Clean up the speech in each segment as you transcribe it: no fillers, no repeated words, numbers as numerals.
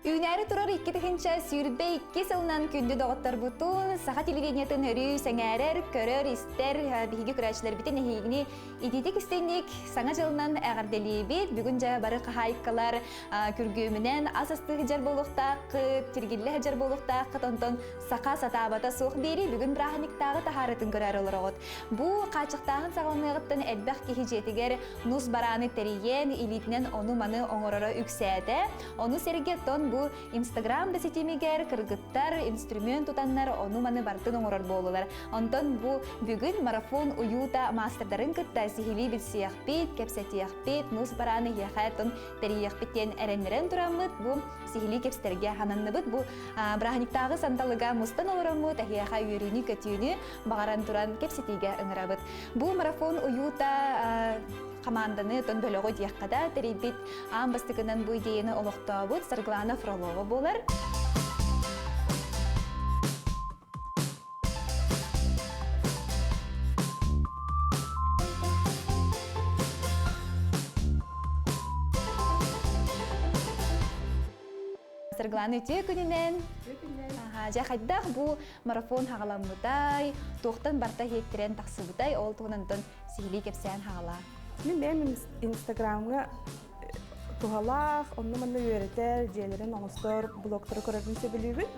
Үүнээри турар 2022 сылынан күндү доҕотторбутун, саха телевидениетын өрүү сэҥээрэр, көрөр, истэр биһиги көрөөччүлэрбитин эһигини итиитик истинник саҥа дьылынан эҕэрдэлиибит. Бүгүн дьэ бары хаһаайкалар күргүөмүнэн ас астыы сылдьар буолуохтааххыт, тиргиллэ сылдьар буолуохтааххыт, онтон саха сатаабата суох биэри бүгүн бырааһынньыктааҕы таһаарытын көрөөр олороҕут. Бу хааччахтааһын саҕаланыаҕыттан элбэх киһи дьиэтигэр нус барааны тэрийэн, илиитинэн ону-маны оҥороро үксээтэ. Ону сэргэ тон бу Инстаграм да ситимигэр кыргыттар инструмент тутаннар ону-маны барытын оҥорор буоллулар. Онтон бу бүгүн марафон уюта маастардарын кытта сиһилии билсиэхпит, кэпсэтиэхпит, нус барааны эһиэхэ тон тэрийиэхпит диэн эрэннэрэн тураммыт бу сиһилии кэпсэтэргэ ананныбыт. Бу бырааһынньыктааҕы сандалыга мустан олороммут эһиэхэ үөрүүнү-көтүүнү баҕаран туран кэпсэтиигэ ыҥырабыт. Бу марафон уюта хамаанданы тон бөлөҕү диэххэ да тэрийбит аан бастакынан бу идеяны олохтообут Саргылана Фролова буолар. Саргылана үтүө күнүнэн. Дьэ хайдах бу марафон хаҕаламмытай, туохтан барта иһиэттирэн тахсыбытай, ол туһунан сиһилии кэпсээн хаҕалаа. Мин бэйэм Инстаграмҥа туһалаах, онно-манна үөрэтэр, дьиэлэрин оҥостор блогтары көрөрбүн сөбүлүүбүн.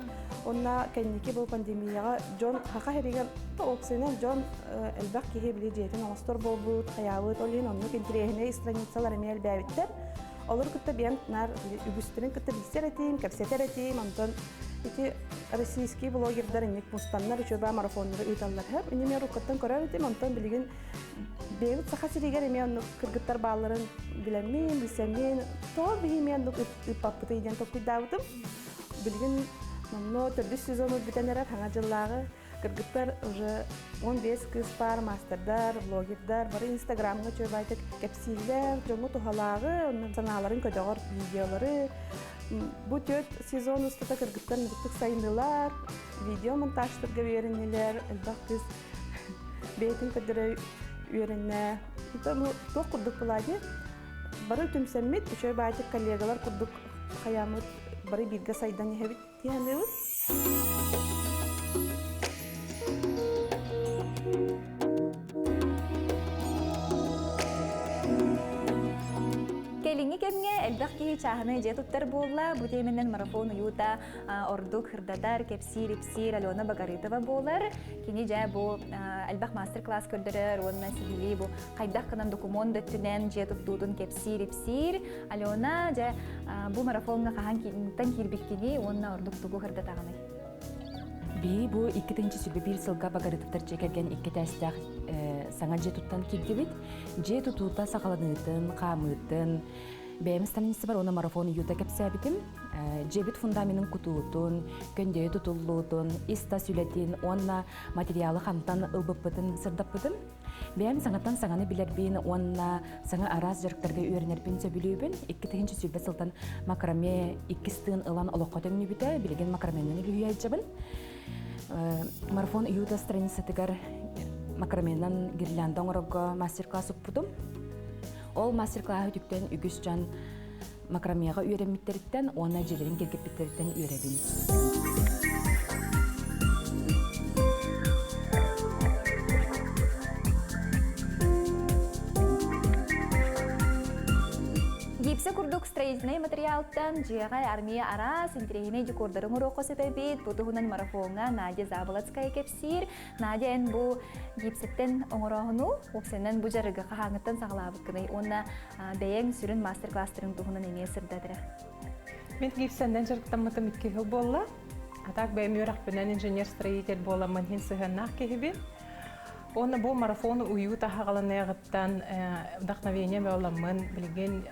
Онно кэнники бу пандемияҕа дьон хаха иһигэр уопсайынан дьон элбэх киһи били дьиэтин оҥостор буолбут, хайаабыт, ол иһин оннук интэриэһинэй страницалар эмиэ элбээбиттэр. Олору кытта биэн наар үгүстэрин кытта билсэр этим, кэпсэтэр этим, онтон ити российские блогердар инник мустаннар үчүгэй марафоннары ыыталлар. Хөп, ини мен руккаттан көрөр этим, онтон билигин бэйэбит Саха сиригэр эмиэ оннук кыргыттар баалларын билэммин, билсэммин, тоҕо биһи эмиэ оннук ыыппаппытый диэн толкуйдаабытым. Билигин номнуо төрдүс сезон бүтэн эрэр хаҥа дьыллааҕы Кыргыттар уже 15 кыыс баар, маастардар, блогердар, бары инстаграмҥа үчүгэйдик кэпсииллэр, дьоҥҥо туһалааҕы, онно санааларын көтөҕөр видеолары. Бу түөрт сезон устата кыргыттар муҥутук сайыннылар, видео монтажтарга үөрэннилэр, элбэх кыыс бэйэтин көрдөрө үөрэннэ. Туох курдук буолаа бары түмсэммит, үчүгэй баайтык коллегалар курдук хайааммыт бары бииргэ сайдан иһэбит Тиһэнэбит. Кэлиҥҥи кэмҥэ элбэх киһи чааһынай дьиэ туттар буолла. Бу тиэмэнэн марафон уйуута ордук сырдатар, кэпсиир-ипсиир Алена Багарытова буолар. Кини дьэ бу элбэх мастер-класс көрдөрөр уонна сиһилии бу хайдах гынан докумуон да өттүнэн дьиэ туттуутун кэпсиир-ипсиир. Алена, дьэ, бу марафоҥҥа хаһан киирбиккиний уонна ордук тугу сырдатаҕыный? Биһи бу 2021 сылга Багарытовтар дьиэ кэргэн икки этээстээх саҥа дьиэ туттан киирдибит. Дьиэ тутуута саҕаланыытын, хаамыытын бэйэм страницабар уонна марафон уюта кэпсээбитим. Дьиэбит фундаменын кутуутун, көндөйө тутуллуутун, ис-тас үлэтин уонна материалы хантан ылбыппытын сырдаппытым. Бэйэм саҥаттан саҥаны билэрбин уонна саҥа араас дьарыктарга үөрэнэрбин сөбүлүүбүн. 2020 сылтан макраме иккис тыын ылан олоххо төҥнүбүтэ. Билигин макраменнан үлүһүйэ сылдьабын. Марафон Юта страницатыгар макраменан гирлянда оҥорорго мастер-класс укпутум. Ол мастер-классы үтүктэн үгүс дьон макрамеҕа үөрэммиттэриттэн уонна дьиэлэрин киргиппиттэриттэн үөрэбин. Гипсэ курдук строительнай материалтан дьиэҕэ армия араас интэриэһинэй декордары оҥоруохха сөп эбит. Бу туһунан марафоҥҥа Надя Заболоцкая кэпсиир. Надя, эн бу гипсэттэн оҥорооһуну, уопсайынан бу дьарыгы хаһааҥҥыттан саҕалаабыккыный уонна бэйэҥ сүрүн мастер-класстарыҥ туһунан эмиэ сырдатыра. Мин гипсэннэн дьарыктаммытым икки сыл буолла. А так бэйэм үөрэхпинэн инженер-строитель буоламмын иһин сыһыаннаах киһибин. Уонна бу марафон уйуу таһаҕаланыаҕыттан вдохновение буоламмын билигин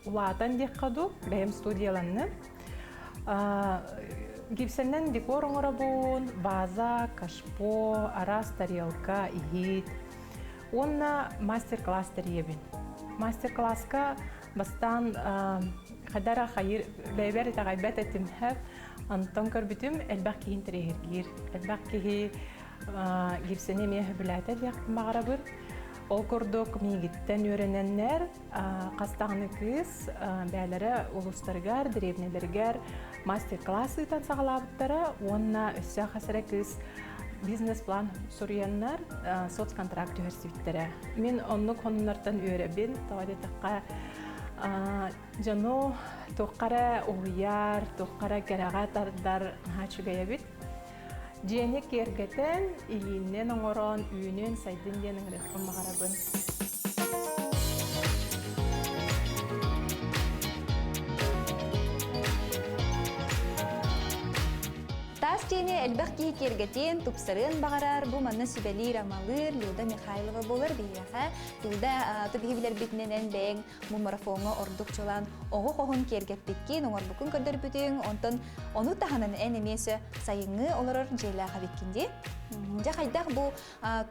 улаатан диэххэ дуу, бэйэм студияланным. Гипсэннэн декор оҥоробун, ваза, кашпо, араас тарелка, иһит. Уонна мастер-класс тэрийэбин. Мастер-класска бастаан хайдара хайыр бэйбэр итэҕэйбэт этим һэп. Онтон көрбүтүм элбэх киһи интэриэһиргиир. Элбэх киһи гипсэни эмиэ сөбүлээтэ диэхпин баҕарабын. Ол курдук миигиттэн үөрэнэннэр хас даҕаны кыыс бээлэрэ улуустарыгар, дэриэбинэлэригэр мастер-класс ыытан саҕалаабыттара уонна өссө хас эрэ кыыс бизнес-план суруйаннар соцконтракт түһэрсибиттэрэ. Мин оннук хонуннартан үөрэбин, тоҕо диэтэххэ дьону туохха эрэ уһуйар, туохха эрэ кэрэҕэ тардар наһаа үчүгэй эбит. Дьиэни киэргэтэн, илииннэн оҥорон, үүнүн, сайдын диэн ыҥырыахпын баҕарабын. Таас дьиэни элбэх киһи киэргэтиэн, тупсарыан баҕарар, бу манна сүбэлиир-амалыыр Люда Михайлова буолар биһиэхэ. Люда, биһи билэрбитинэн эн бэйэҥ бу марафоҥҥа ордук чулаан оҕо хоһун киэргэппиккин, оҥорбуккун көрдөрбүтүҥ, онтон ону таһынан эн эмиэ сө сайыҥҥы олорор дьиэлээх эбиккин дии. Дьэ хайдах бу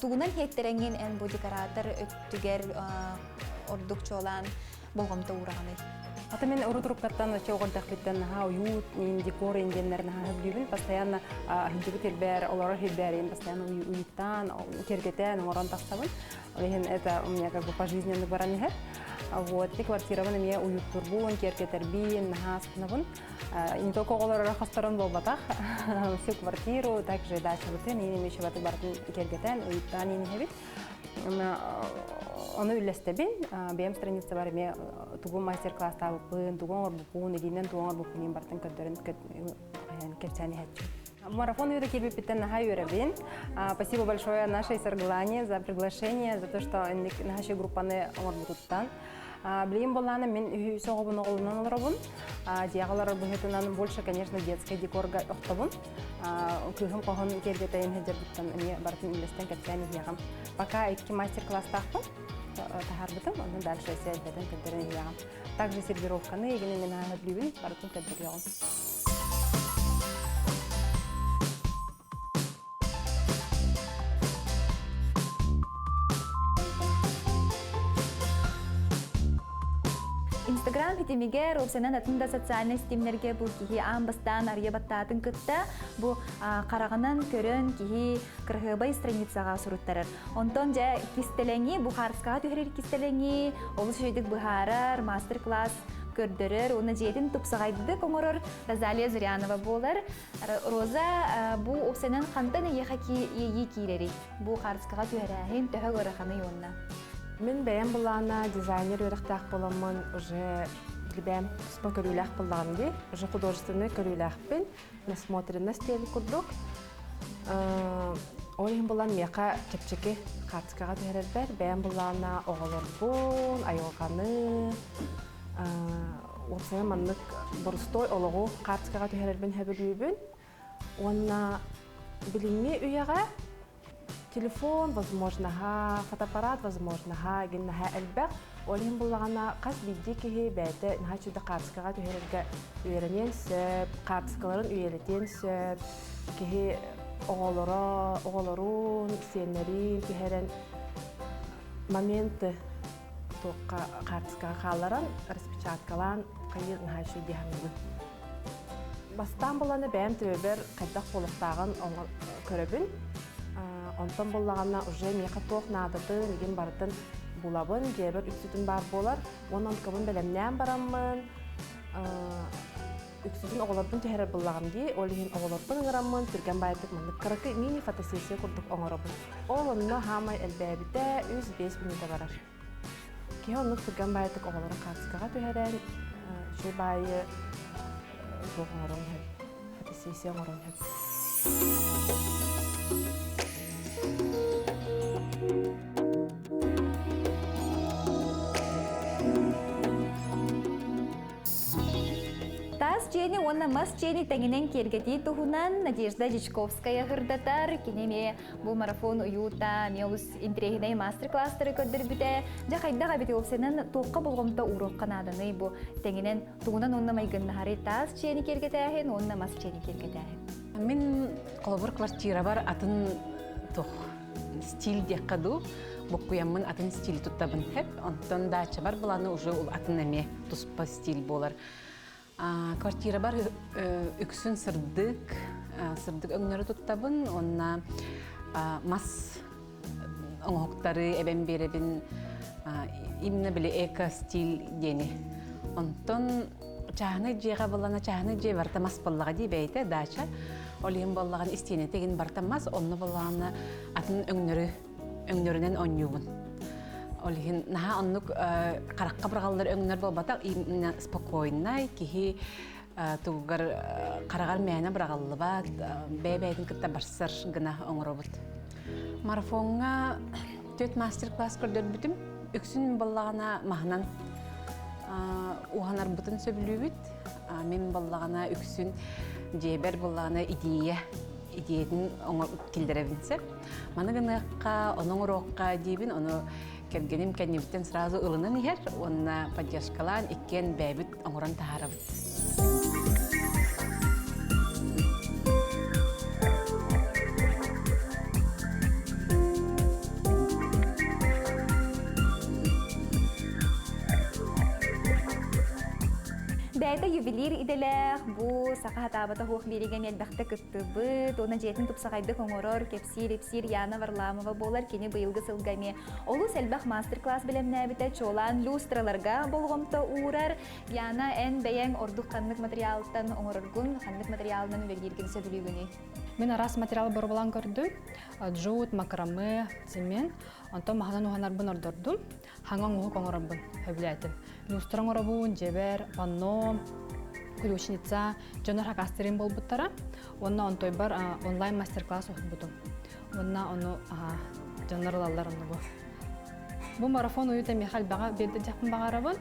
тугунан иһэттэрэҥҥин эн бу декоратор өттүгэр ордук чуолаан болҕомто уураҕыный? Ата мен урут уруккаттан оччо оҕордохпиттан наһаа уют, декор индиэннэр наһаа сөбүлүүбүн. Постоянно хинчибит ирбээр, олорор ирбээрин постоянно уюттаан, киэргэтэн, оҥорон тахсабын. Ол иһин это у меня как бы пожизненно баран иһэр. Вот, ти квартирабын эмиэ уюттурбун, киэргэтэрбин, наһаа астынабын. Не только оҕолор хосторон буолбатах, всю квартиру, также дачабытын, иин эмиэ барытын киэргэтэн, уюттаан иин иһэбит. Ону үллэстэбин. Бэйэм страницабар эмиэ тугу мастер-класстаабыппын, тугу оҥорбуппун, илиинэн тугу оҥорбуппун иин барытын көрдөрөн кэпсээн иһэччим. Марафон үөрэ киирбиппиттэн наһаа үөрэбин. Спасибо большое нашей Саргылане за приглашение, за то, что наша группаны оҥорбутуттан. Билигин боллаана мин үһү соҕобун оҕолунан олоробун. Дьиэҕэ олорор быһыытынан больше, конечно, детскай декорга охтобун. Кыыһым хоһун киэргэтейин сылдьарбыттан эмиэ барытын үллэстэн кэпсээн иһиэҕим. Пока икки мастер-класстаахпын таһаарбытым, онно дальше элбэтэн көрдөрөн иһиэҕим. Также сервировканы егини мен аһаһырлүүбүн, барытын көрдөрүөҕүм. Инстаграм ситимигэр, уопсайынан атын да социальнай ситимнэргэ бу киһи аан бастаан арыйа баттаатын кытта бу хараҕынан көрөн киһи кыраһыабай страницаҕа суруттарар. Онтон дьэ кистэлэҥи, бу хаарыскаҕа түһэрэр кистэлэҥи олус үчүгэйдик быһаарар, мастер-класс көрдөрөр уонна дьиэтин тупсаҕайдык оҥорор Розалия Зырянова буолар. Роза, бу уопсайынан хантан эйиэхэ иэйии киирэрий? Бу хаарыскаҕа түһэрээһин төһө ыараханый уонна? Мин бэйэм былаана дизайнер үөрэхтээх буоламмын уже бэйэм туспа көрүүлээх буоллаҕым дии. Уже художественнай көрүүлээхпин, насмотренность диэбит курдук. Ол иһин булан миэхэ чэпчэки хаартыскаҕа түһэрэрбэр бэйэм былаана оҕолорбун, айылҕаны, уопсайа маннык борустуой олоҕу хаартыскаҕа түһэрэрбин сөбүлүүбүн. Уонна билиҥҥи үйэҕэ телефон возможноһа, фотоаппарат возможноһа гиннаһа элбэх. Ол иһин буллаҕына хас биирдии киһи бэйэтэ наһаа үчүгэй хаартыскаҕа түһэрэргэ үөрэниэн сөп, хаартыскаларын үйэлэтиэн сөп. Киһи оҕолоро, оҕолорун, сиэннэрин түһэрэн моменты туохха хаартыскаҕа хаалларан, распечаткалаан хайыыр наһаа үчүгэй дии саныыбын. Бастаан буланы бэйэм төбөбөр хайдах буолуохтааҕын көрөбүн. Онтон буллаҕына уже миэхэ туох наадатын, игин барытын булабын, дьиэбэр үксүтүн баар буолар. Уонна онтукабын бэлэмнээн бараммын, үксүтүн оҕолорбун түһэрэр буллаҕым дии. Ол иһин оҕолорбун ыҥыраммын, түргэн баайдык маннык кыракый мини-фотосессия курдук оҥоробун. Ол онно хаамай элбээбитэ 3-5 мүнүүтэ барар. Киһи оннук түргэн баайдык оҕолорун хаартыскаҕа түһэрэн, үчүгэй баайы туох оҥорон иһэр, фотосессия оҥорон иһэр. Таас дьиэни уонна мас дьиэни тэҥинэн киэргэтии туһунан Надежда Дьячковская ырдатар. Кини эмиэ бу марафон уйуута, эмиэ олус интэриэһинэй мастер-класстары көрдөрбүтэ. Дьэ хайдах эбит уопсайынан туохха болҕомто ууруохха нааданый бу тэҥинэн тугунан уонна майгыннаһарый таас дьиэни киэргэтээһин уонна мас дьиэни киэргэтээһин? Мин холобур квартирабар атын туох стиль диэххэ дуу, буккуйаммын атын стиль туттабын хэп. Онтон даачабар быланы уже атын эмиэ туспа стиль буолар. Квартирабар үксүн сырдык, сырдык өҥнөрү туттабын уонна мас оҥоһуктары эбэн биэрэбин именно били эко-стиль диэни. Онтон чааһынай дьиэҕэ буоллаҕына чааһынай дьиэ барыта мас буоллаҕа дии бэйэтэ дача. Ол иһин буоллаҕына истиэнэтэ игин барыта мас, онно буоллаҕына атын өҥнөрү өҥнөрүнэн оонньуубун. Ол иһин наһаа оннук харахха быраҕаллар өҥнөр буолбатах, именно спокойнай киһи тугугар хараҕар мээнэ быраҕыллыбат, бэйэ-бэйэтин кытта барсар гына оҥоробут. Марафоҥҥа түөрт мастер-класс көрдөрбүтүм. Үксүн буоллаҕына маһынан уһанарбытын сөбүлүүбүт. Мин буоллаҕына үксүн дьиэбэр буоллаҕына идея идеятын киллэрэбин сөп. Маны гыныахха, ону оҥоруохха диибин, ону кэргэним кэннибиттэн сразу ылынан иһэр уонна поддержкалаан иккиэн бэйэбит оҥорон таһаарабыт. Бэйэтэ ювелир идэлээх, бу саха хатаабата хуох биэригэ элбэхтэ кыттыбыт, уонна дьиэтин тупсаҕайдык оҥорор, кэпсиир-ипсиир Яна Варламова буолар. Кини быйылгы сылга эмиэ олус элбэх мастер-класс бэлэмнээбитэ, чуолаан люстраларга болҕомто уурар. Яна, эн бэйэҥ ордук ханнык материалтан оҥороргун, ханнык материалынан үлэлииргин сөбүлүүгүнүй? Мин араас материал боробулаан көрдүм. Джут, макраме, цемент. Онтон маһынан уһанарбын ордордум. Хаҥа оҥоһук оҥоробун сөбүлээтим. Люстра оҥоробун, дьэбэр, панно, ключница, дьоннор хакастырын буолбуттара. Уонна онтойбар онлайн мастер-класс оһорбутум. Уонна ону дьоннор ылаллар оннугу. Бу марафон уйута миэхэ элбэҕи биэрдэ диэхпин баҕарабын.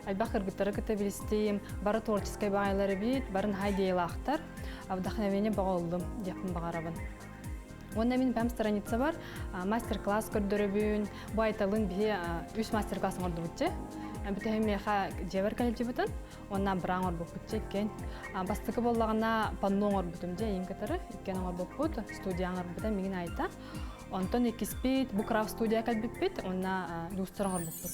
Элбэх кыргыттары кытта билистим, бары творческай баҕайылар эбит, бары наһаа идеялаахтар. Вдохновение бөҕө ыллым диэхпин баҕарабын. Уонна мин бэм страницабар мастер-класс көрдөрөбүн. Бу айталын биһи үс мастер-класс оҥордубутчу. Бүтэһин миэхэ дьиэбэр кэлдьибитин, уонна быраан оҥорбуппут иккиэн. Бастакы буоллаҕына панно оҥорбутум дьэ ийин кытары иккиэн оҥорбуппут, студия оҥорбута миигин айта. Онтон иккиспит бу крафт студия кэлбиппит уонна люстр оҥорбуппут.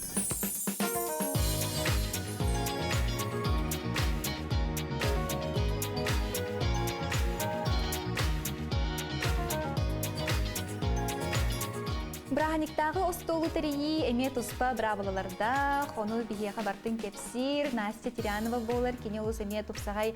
Бырааһынньыктааҕы остуолу тэрийии эмиэ туспа быраабылалардаах, ону биһиэхэ бартын кэпсиир Настя Тирянова буолар, кини олус эмиэ тупсаҕай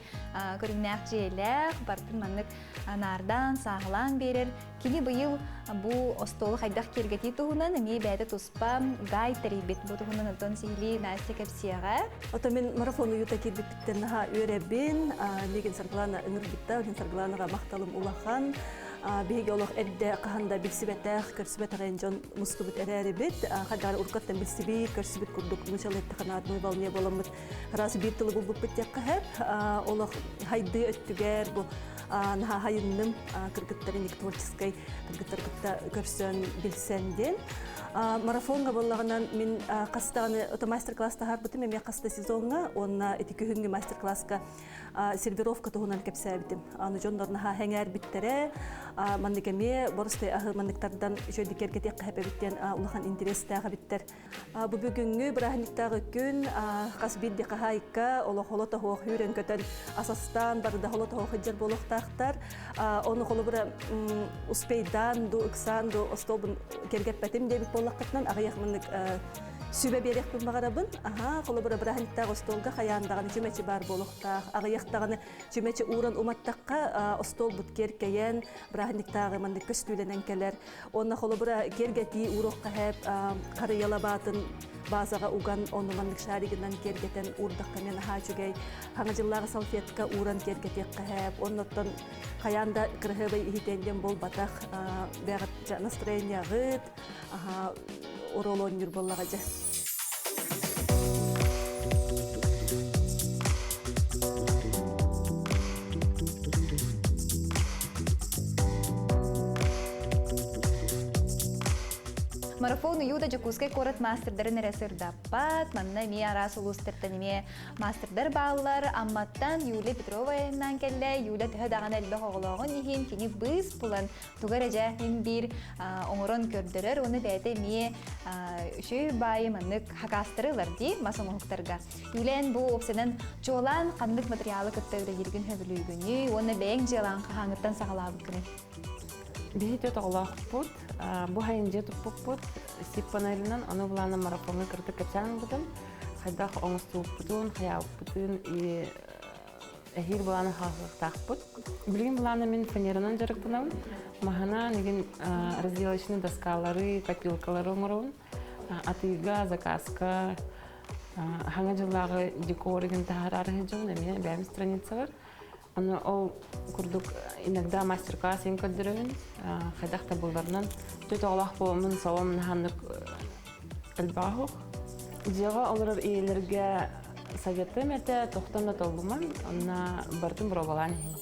көрүҥнээх дьиэлээх, бартын маннык наардаан, сааһылаан биэрэр. Кини быйыл бу остуолу хайдах киэргэтии туһунан эмиэ бэйэтэ туспа гайд тэрийбит. Бу туһунан онтон сиһилии Настя кэпсиэҕэ. Ото мин марафон уйута киирбиппиттэн наһаа үөрэбин. Миигин Саргылана ыҥырбыта. Мин Саргыланаҕа махталым улахан. Биһиги олох эрдэ хаһан да билсибэтэх, көрсүбэтэҕин дьон мустубут эрээрибит. Хадаар уруккаттан билсибит, көрсүбүт курдук мучал эттэххинэ одной волне буоламмыт раз биир тылы булбуппут диэххэ сөп. Олох хайдыы өттүгэр бу наһаа хайынным кыргыттар иник творческой кыргыттар кытта көрсөн билсэн диэн марафонга буоллаҕынан мин хастаҕаны ото мастер-класс таһаарбытым эмиэ хаста сезоҥҥа уонна ити күһүҥҥү мастер-класска сервировка туһунан кэпсээбитим аны дьоннор наһаа сэҥээрбиттэрэ маннык эмиэ боростой аһы манныктардан үчүгэйдик кэргэтиэххэ эбит диэн улахан интэриэстээх эбиттэр Бу бүгүҥҥү бырааһынньыктааҕы күн хас биирдии хаһаайка олох холо тоһуох үүрэн-көтөн асастаан барыда холо тоһуох сылдьар буолуохтаахтар. Ону холобура успейдаан ду ыксаан ду остуолбун кэргэппэтим диэбит буоллаххытынан аҕыйах маннык сүбэ биэриэхпин баҕарабын. Аха, холобура бырааһынньыктаах остуолга хайаан даҕаны чүмэчи баар буолуохтаах. Аҕыйах даҕаны чүмэчи ууран уматтахха остуолбут киэркэйэн бырааһынньыктааҕы маннык көстүүлэнэн кэлэр. Уонна холобура киэргэтии уруокка хэп харыйа лабаатын базаҕа уган ону маннык шаригынан киэргэтэн уурдахха эмиэ наһаа үчүгэй. Хаҥа дьыллааҕы салфетка ууран киэргэтиэххэ хэп. Оннуттан хайаан да кыраһыабай иһитиэн диэн буолбатах. Бэҕэт настроениеҕыт оруол оонньуур буоллаҕа дьэ. Марафон уюта Дьокуускай куорат маастардарын эрэ сырдаппат. Манна эмиэ араас улуустартан эмиэ маастардар бааллар. Амматтан Юлия Петрова айаннаан кэллэ. Юля төһө даҕаны элбэх оҕолооҕун иһин кини быыс булан тугу эрэ дьэ мин биир оҥорон көрдөрөр уонна бэйэтэ эмиэ үчүгэй баайы маннык хакаастары ылар дии мас оҥоһуктарга. Юлия бу уопсайынан чуолаан ханнык материалы кытта үлэлииргин сөбүлүүгүнүй уонна бэйэҥ дьыалаҥ хаһааҥҥыттан саҕалаабыккыный? Биһи түөрт оҕолоохпут. Бу хайын дьиэ туппуппут. Сип панелынан ону былаана марафоҥҥа кырдык кэпсээн ылбытым. Хайдах оҥостубуппутун, хайаабыппытын и эһиил былааны хаалыахтаахпыт. Билигин былаана мин фанеранан дьарыктанабын. Маһынан игин разделочный доскалары, копилкалары оҥоробун. Атыыга, заказка, хаҥа дьыллааҕы декор игин таһаарар дьон эмиэ бэйэм страницабар. Аны ол курдук иногда мастер-класс иһин көрдөрөбүн. Хайдах да булларынан түөрт оҕолоох буоламмын солом наһааннык элбэҕэ суох. Дьиэҕэ олорор ийэлэргэ советым этэ тохтон да толлуман, онно барытын боруобалаан иһин.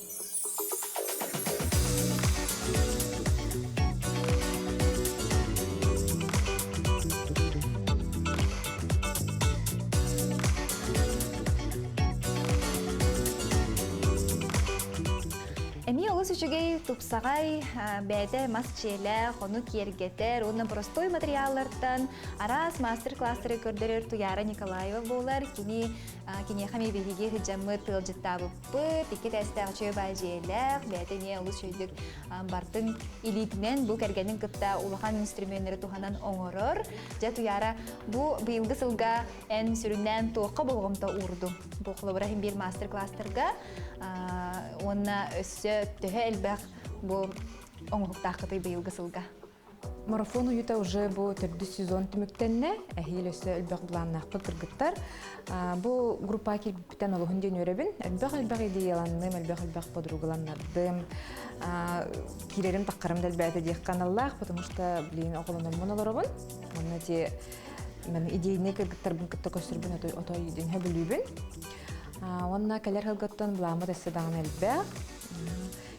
Эмиэ олус үчүгэй, тупсаҕай, бэйэтэ мас чиэлээх, ону киэргэтэр уонна боростуой материаллартан араас мастер-класстары көрдөрөр Туяра Николаева буолар. Кини киниэхэ эмиэ биһиги сыдьаммыт ыалдьыттаабыппыт, икки тээстээх үчүгэй баай дьиэлээх, бэйэтэ эмиэ олус үчүгэйдик бартын илиитинэн бу кэргэнин кытта улахан инструменнары туһанан оҥорор. Дьэ, Туяра, бу быйылгы сылга эн сүрүннээн туохха болҕомто уурдуҥ? Бу холобура иһин биир мастер-класстарга уонна өссө төһө элбэх бу оҥоһуктааххытый быйылгы сылга? Марафон уйута уже бу төрдүс сезон түмүктэннэ. Эһиил өссө элбэх былааннаахпыт кыргыттар. Бу группа киирбиттэн олуһун диэн үөрэбин. Элбэх-элбэх идеяланным, элбэх-элбэх подругаланнардым. Киирэрим таххарым да элбээтэ диэххэ аналлаах, потому что блин оҕолономмун олоробун. Онно ти мен идейный кыргыттарбын кытта көрсөрбүн отой диэн сөбүлүүбүн. Уонна кэлэр сылгаттан былааммыт өссө даҕаны элбэх.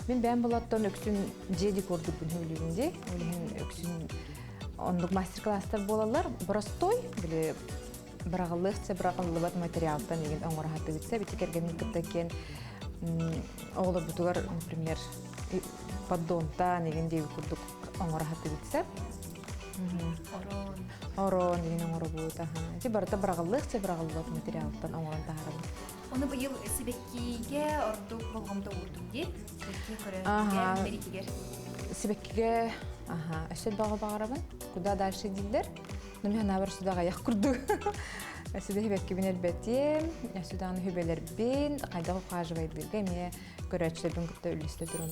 Мин бэйэм болоттон үксүн дьиэ декордурбун сөбүлүүбүн дии. Ол иһин үксүн оннук мастер-класстар буолаллар. Простой, били быраҕыллыахча быраҕыллыбат материалтан игин оҥоро сатыыбыт бити кэргэммин кытта киэн оҕолорбутугар, например, поддонтан игин диэбит курдук оҥоро сатыыбыт Орон. Орон игин оҥоробут, аха. Ити барыта быраҕыллыахча быраҕыллыбат материалтан оҥорон таһаарабын. Ону быйыл сибэккигэ ордук болҕомто уурдум дии. Сибэкки көрөргө, бэритигэр. Сибэккигэ, аха, өссө баҕа баҕарабын. Куда дальше дииллэр. Но мен анаабар сюда аҕыйах курдук. Сюда сибэккибин элбэтиэм, сюда хүбэлэрбин, хайдах ухаживайдыырга эмиэ көрөөччүлэрбин кытта үллэстэ туран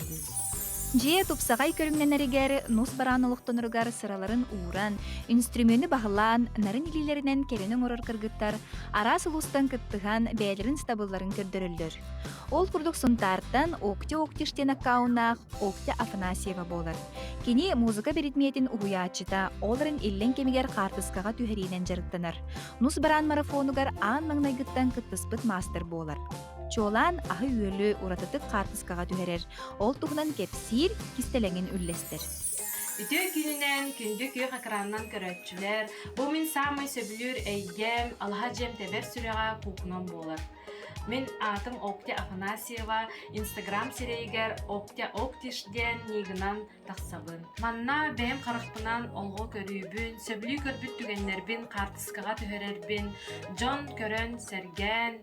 Дьиэ тупсаҕай көрүҥнэнэригэр, нус бараан олохтоноругар сыраларын ууран, үнстрүмүөнү баһылаан, нарын илиилэринэн кэрэни оҥорор кыргыттар араас улуустан кыттыһан бэйэлэрин сатабылларын көрдөрөллөр. Ол курдук Сунтаартан Октя Октиш диэн аккауннаах Октя Афанасьева буолар. Кини музыка биридмиэтин уһуйааччыта, ол эрэн иллэҥ кэмигэр хаартыскаҕа түһэриинэн дьарыктанар. Нус бараан марафонугар аан маҥнайгыттан кыттыспыт маастар буолар. Чуолаан аһы-үөлү уратытык хаартыскаҕа түһэрэр, ол туһунан кэпсиир, кистэлэҥин үллэстэр. Үтүө күнүнэн күндү күөх экранынан көрөөччүлэр, бу мин саамай сөбүлүүр эйгэм, алаһа дьиэм тэбэр сүрэҕэ куукунам буолар. Мин аатым Октя Афанасьева, Инстаграм сирэйигэр Октя Октиш диэн нигынан тахсабын. Манна бэйэм харахпынан олоҕу көрүүбүн, сөбүлүү көрбүт түгэннэрбин хаартыскаҕа түһэрэрбин, дьон көрөн, сэргээн,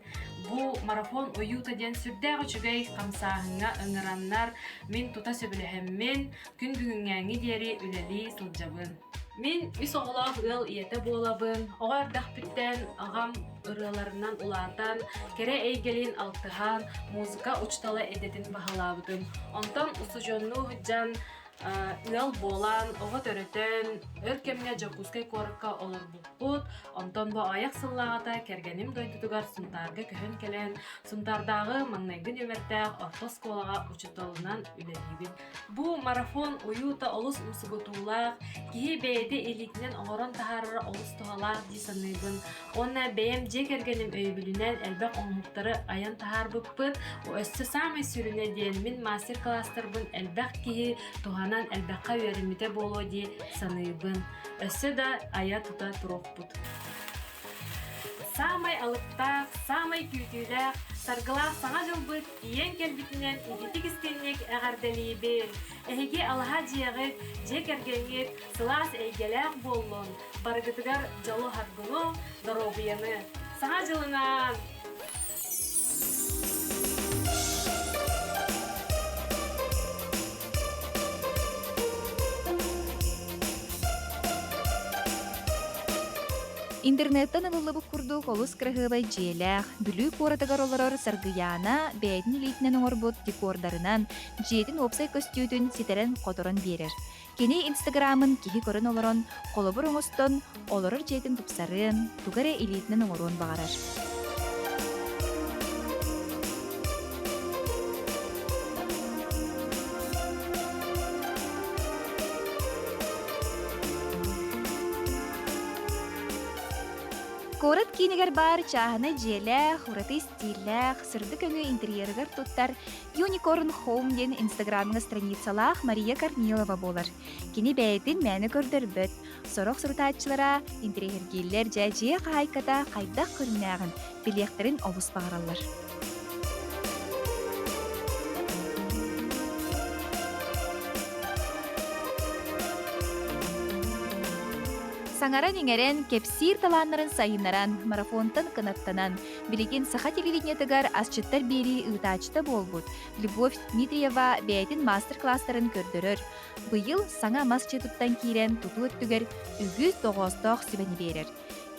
бу марафон уюта диэн сүрдээх үчүгэй хамсааһыҥҥа ыҥыраннар, мин тута сөбүлэһэммин, күн бүгүҥҥээҥҥи диэри үлэлии сылдьабын. Мин үс оҕолоох ыал ийэтэ буолабын. Оҕо эрдэхпиттэн аҕам ырыаларынан улаатан, кэрэ эйгэлиин алтыһан, музыка учуутала идэтин баһылаабытым. Онтон устудьуоннуу сылдьан ыал буолан, оҕо төрөтөн, өр кэмҥэ Дьокуускай куоракка олорбуппут. Онтон бу аҕыйах сыллааҕыта кэргэним дойдутугар Сунтаарга көһөн кэлэн, Сунтаардааҕы маҥнайгы нүөмэрдээх орто оскуолаҕа учууталынан үлэлиибин. Бу марафон уйуута олус умсугутуулаах, киһи бэйэтэ илиитинэн оҥорон таһаарара олус туһалаах дии саныыбын. Уонна бэйэм дьиэ кэргэним өйөбүлүнэн элбэх оҥоһуктары айан таһаарбыппыт. Өссө саамай сүрүнэ диэн мин мастер-класстарбын элбэх киһи туһанан элбэххэ үөрэммитэ буолуо дии саныыбын. Өссө да айа-тута туруохпут. Саамай алыптаах, саамай күүтүүлээх, саргылаах Саҥа дьылбыт Тиийэн кэлбитинэн ититик истиҥник эҕэрдэлиибин! Эһиги алаһа дьиэҕит, дьиэ кэргэҥҥит сылаас эйгэлээх буоллун, барыгытыгар дьолу-саргыны, доруобуйаны! Саҥа дьылынан! Интернеттэн ылыллыбыт курдук олус кыраһыабай дьиэлээх, Бүлүү куоратыгар олорор Саргыйаана бэйэтин илиитинэн оҥорбут декордарынан дьиэтин уопсай көстүүтүн ситэрэн-хоторон биэрэр. Кини инстаграмын киһи көрөн олорон, холобур оҥостон, олорор дьиэтин тупсарыан, тугу эрэ илиитинэн оҥоруон баҕарар. Куорат киинигэр баар чааһынай дьиэлээх, ураты истииллээх, сырдык өҥү интерьерыгар туттар Unicorn Home диэн инстаграмҥа страницалаах Мария Корнилова буолар. Кини бэйэтин мээнэ көрдөрбөт. Сорох сурутааччылара интэриэһиргииллэр дьэ дьиэ хаһаайката хайдах көрүҥнээҕин билиэхтэрин олус баҕараллар. Саҥаран-иҥэрэн, кэпсиир талааннарын сайыннаран, марафонтан кынаттанан, Билигин саха телевидениетыгар асчыттар биэрии ыытааччыта буолбут Любовь Дмитриева бэйэтин маастар-кылаастарын көрдөрөр. Быйыл саҥа мас дьиэ киирэн тутуу өттүгэр үгүс тоҕоостоох сүбэни биэрэр.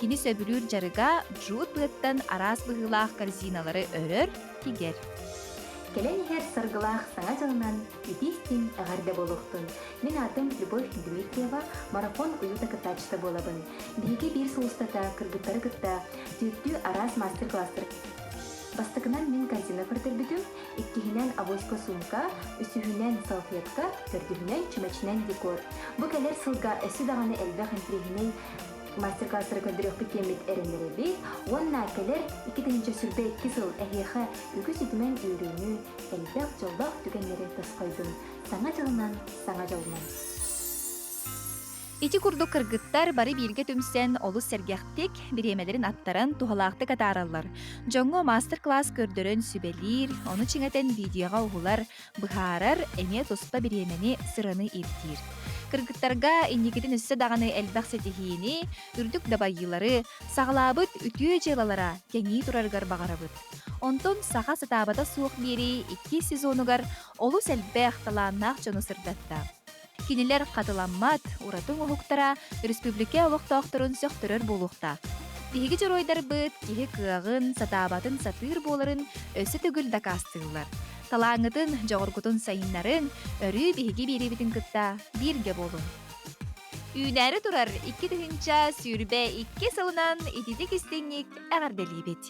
Кини сөбүлүүр дьарыга джут быаттан араас быһыылаах корзиналары өрөр, тигэр. Кэлэн иһэр саргылаах Саҥа дьылынан итии-истиҥ эҕэрдэ буолуохтун. Мин аатым Любовь Дмитриева, марафон уюта кыттааччыта буолабын. Биһиги биир сыл устата кыргыттары кытта түөртүү араас мастер-класстар Бастакынан мин корзина көрдөрбүтүм, иккиһинэн авоська сумка, үсүһүнэн салфетка, төрдүһүнэн чүмэчинэн декор. Бу кэлэр сылга өссө даҕаны элбэх интириэһинэй мастер-класстары көрдөрүөхпүт диэммит эрэннэрэбит уонна кэлэр 2022 сыл эһиэхэ үгүс үтүмэн үөрүүнү, элбэх дьоллоох түгэннэри тосхойдун. Саҥа дьылынан, саҥа дьолунан! Ити курдук кыргыттар бары бииргэ түмсэн олус сэргэхтик, бириэмэлэрин аттаран туһалаахтык атаараллар. Дьоҥҥо маастар-класс көрдөрөн сүбэлиир, ону чиҥэтэн видеоҕа уһулар, быһаарар, эмиэ туспа бириэмэни, сыраны ирдиир. Кыргыттарга инникитин өссө даҕаны элбэх ситиһиини, үрдүк дабайыылары, саҕалаабыт үтүө дьыалалара кэҥии турарыгар баҕарабыт. Онтон саха сатаабата суох биэрии иккис сезонугар олус элбэх талааннаах дьону сырдатта. Кинилэр хатыламмат, ураты оҥоһуктара республика олохтоохторун сөхтөрөр буолуохтаах. Биһиги дьоруойдарбыт киһи кыаҕын, сатаабатын сатыыр буоларын өссө төгүл дакаастыыллар. Талааҥҥытын, дьоҕургутун сайыннарыҥ, өрүү биһиги биэриибитин кытта бииргэ буолуҥ. Үүнээри турар 2022 сылынан ититик истиҥник эҕэрдэлиибит!